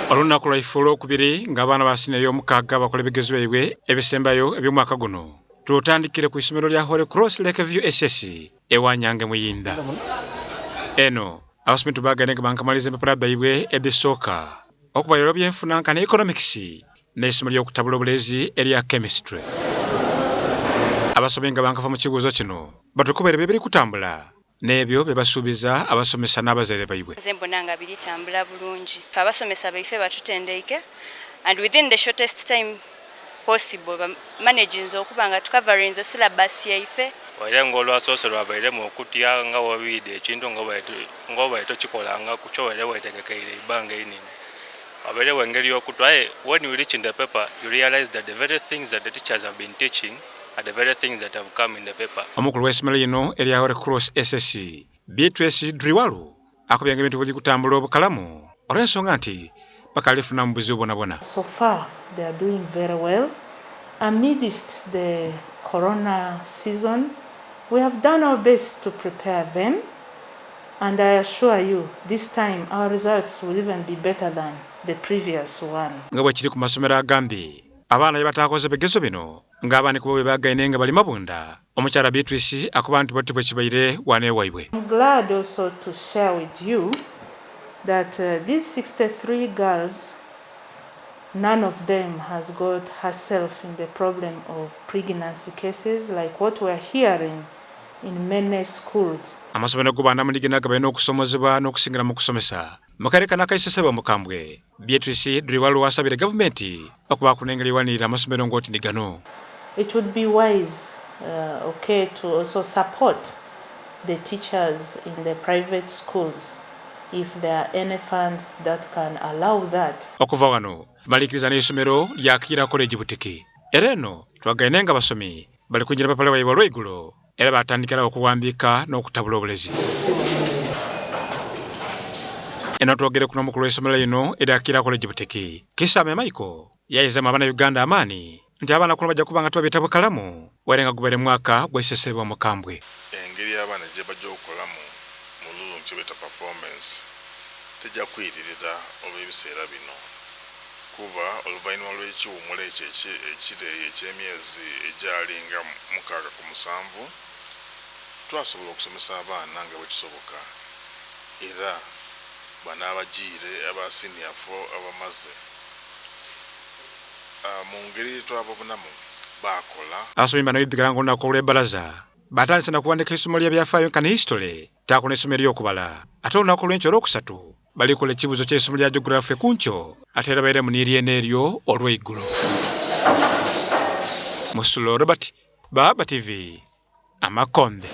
Olunaku lwaife olwokubiri nga abaana ba siniya ey'omukaaga bakola ebigezo byaibwe ebisembayo eby'omwaka guno, tutandikire ku isomero lya Holy Cross Lakeview SS e Wanyange Muyinda. Eno abasomi tubagaine nga bankamaliza empapula dhaibwe edhisooka okubalira olw'ebyenfuna nkani Economics n'eisomo ly'okutabula obulezi erya Chemistry. Abasomi nga bankava mu kibuuzo kino batukobere bye biri kutambula n'ebyo bye basuubiza abasomesa n'abazaire baibwe. Nze mbona nga biritambula bulungi. Ffe abasomesa baife batutendeike and within the shortest time possible bamanaginze okuba nga tukavarinze syllabus yaife. Waire nga olwasoose lwabairemu okutya nga bw'obiidha ekintu nga obaire tokikolangaku ky'obaire weetegekeire eibanga einene. Wabairegho engeri y'okutya aye when you reach in the paper you realize that the very things that the teachers have been teaching are the very things that have come in the paper. Omukulu w'eisomero lino erya Holy Cross SS, Beatrice Driwalu akobye nga ebintu bwebiri kutambula obukalamu olw'ensonga nti bakalifunamu buzibu bwonabwona. So far they are doing very well amidst the corona season we have done our best to prepare them and I assure you this time our results will even be better than the previous one. Nga bwekiri ku masomero agandi, abaana byebataakoze bigezo bino nga abandi kubo bwebagaine nga bali mabunda, omukyala Beatrice akoba nti bwetyo bwekibaire wano ewaibwe. I'm glad also to share with you that these 63 girls none of them has got herself in the problem of pregnancy cases like what we are hearing in many schools. Amasomero go banamunigina gabaire n'okusomozebwa n'okusingira mu kusomesa mu kaire kano akaisesebwa omukambwe. Beatrice Driwalu asabire gavumenti okubaaku n'engeri ewanirira amasomero ng'oti ni gano. It would be wise okay to also support the teachers in the private schools if there are any funds that can allow that. Okuva wano baliikiriza n'eisomero lya Kiira College Butiki era eno twagaine nga abasomi bali kwingira bapale bwaibwe olweigulo era batandikirawo okuwandiika n'okutabula obulezi. Eno twogereku n'omukulu w'eisomero lino erya Kiira College Butiki, Kisame Michael yaizaamu Abannayuganda amaani nti abaana kuno bajja kuba nga tibabita bukalamu waire nga gubaire mwaka gwa omukambwe. Engeri abaana gye bajja okukolamu mu luzungu kye beeta performance tejja kwiririra olw'ebiseera bino kuba oluvannyuma lw'ekiwummulo ekyo ekireeyi eky'emyezi egyalinga 6 ku 7 twasobola okusomesa abaana nga bwe kisoboka era bano abagiire aba senior four abamaze mu ngeri twababonamu baakola. Abasomi bano idhukira nga olunaku olw'ebalaza batandise na kuwandika eisomo lya byafaayo nkani history taaku n'eisomo ery'okubala ate olunaku olw'enkyo olwokusatu balikola ekibuuzo ky'eisomo lya geography ku nkyo ate era bairemu ni lyene eryo olw'eigulo. Musulo Robert, Baaba TV, Amakombe.